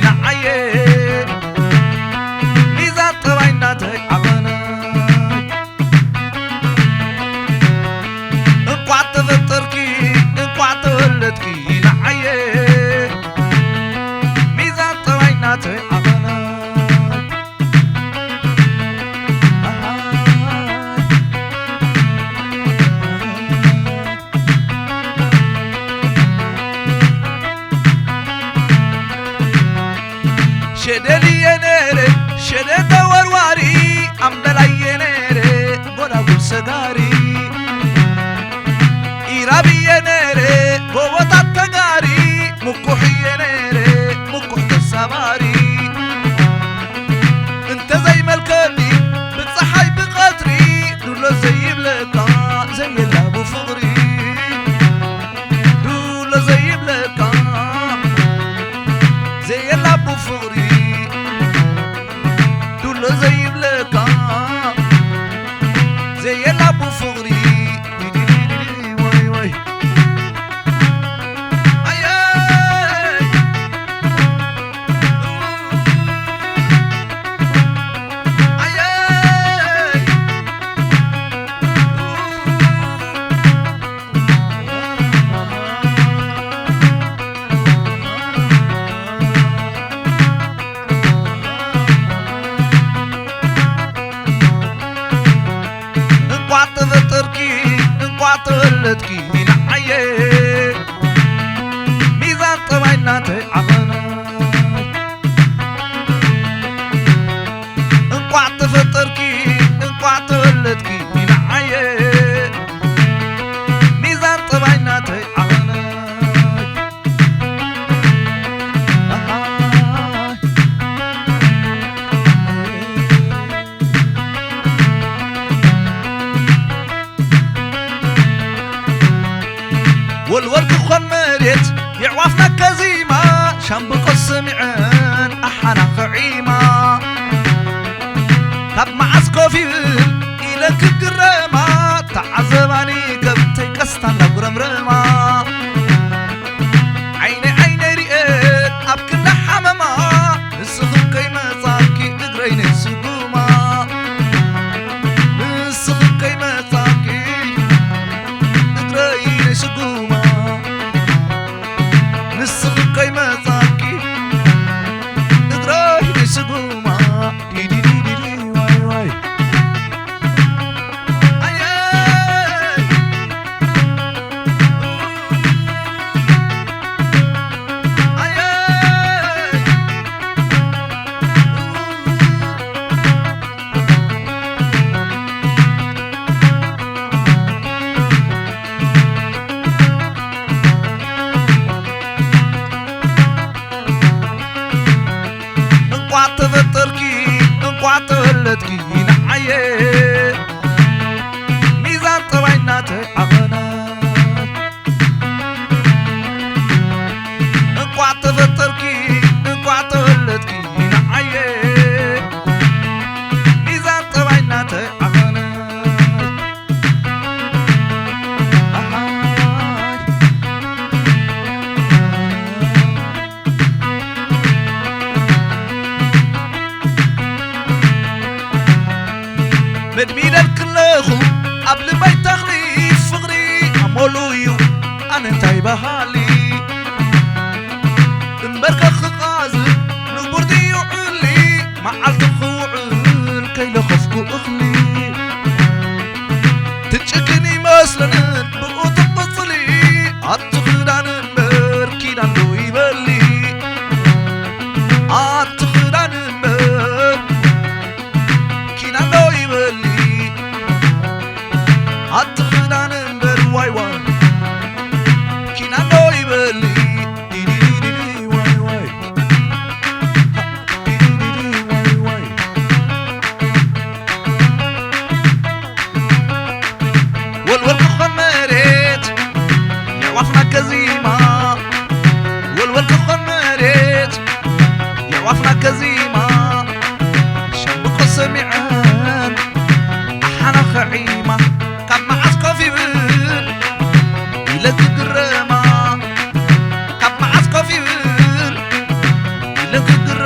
ንዓየ ሚዛን ጠባይ እናተይ ዓቐነ። እንቋዕ ተፈጠርኪ፣ እንቋዕ ተወለድኪ ንዓየ ሚዛን ጠባይ እናተይ ዓቐነ። ሸደልየ ነረ ሸደ ተወርዋሪ ኣምበላየ ነረ ጎላጉል ሰጋሪ ኢራብየ ነረ ጎቦታት ተጋሪ ምኩሕየ ነረ ምኩሕ ተሳባሪ እንተዘይመልከኒ ብፀሓይ ብቐትሪ ዱሎ ዘይብለካ ዘየላቡ ፍቕሪ ዱሎ ዘይብለካ ዘየላቡ ፍቕሪ ዱሎ ዘይብለካ ዘየላቡ ፍቕሪ ወይ ወይ ኣየ እንቋዕ ተፈጠርኪ እንቋዕ ተወለድኪ ንዓየ ሚዛን ጠባይ እናተይ ዓቐነ እንቋዕ ተፈጠርኪ እንቋዕ ተወለድኪ ንዓየ ሚዛን ጠባይ እናተይ ዓቐነ ወልወል ክኾን መሬት የዕዋፍና ከዚማ ሻምብቆ ሰሚዐን ኣሓና ኸዒማ ካብ መዓስ ኮፍ ይብል ኢለን ክግረማ ተዓዘባኒ ከብተይ ቀስታ እናጉረምረማ ዓይነይ ዓይነይ ሪኤን ኣብ ክንዳ ሓመማ ንስኽን ከይመጻኪ እግረይ ነይስጉማ ንስኽን ከይመጻኪ እግረይ ነይስጉማ ንስኽን ከይመጻኪ እግረይ ነይስጉማ ዲዲዲዲዲ ዋይ ዋይ ኣየ እንቋዕ ተፈጠርኪ እንቋዕ ተወለድኪ ንዓየ ሚዛን ጠባይ እናተይ ዓቐነ እንቋዕ ተፈጠርኪ እንቋዕ ተወለድኪ ንዓየ ሚዛን ጠባይ እናተይ ዓቐነ መድሚደል ክለኹ ኣብ ልበይ ተኽሊ ፍቕሪ ኣሞሉ እዩ ኣነ እንታይ በሃሊ እምበርከ ክቓዝ ንቡር ድዩ ዕሊ መዓልቲ ክውዕል ከይለኸፍኩ እኽሊ ትጭክን ይመስለንን ብኡ ትቕጽሊ ኣቲ ክዳን እምበር ኪዳን ዶ ይበሊ ኣቲ ክዳን እምበር ኪናኖ ይበሊ ኣቲ ክዳን እምበር ዋይ ዋይ ኪናኖ ይበሊ ዲዲዲዲ ዋይ ዋይ ዲዲዲዲ ዋይ ዋይ ወልወል ክኾን መሬት የዕዋፍና ከዚማ ወልወል ክኾን መሬት የዕዋፍና ከዚማ ሻምብቆ ሰሚዐን ኣሓና ኸዒማ ካብ መዓስ ኮፍ ይብል ኢለ ክግረማ ካብ መዓስ ኮፍ ይብል ንግግር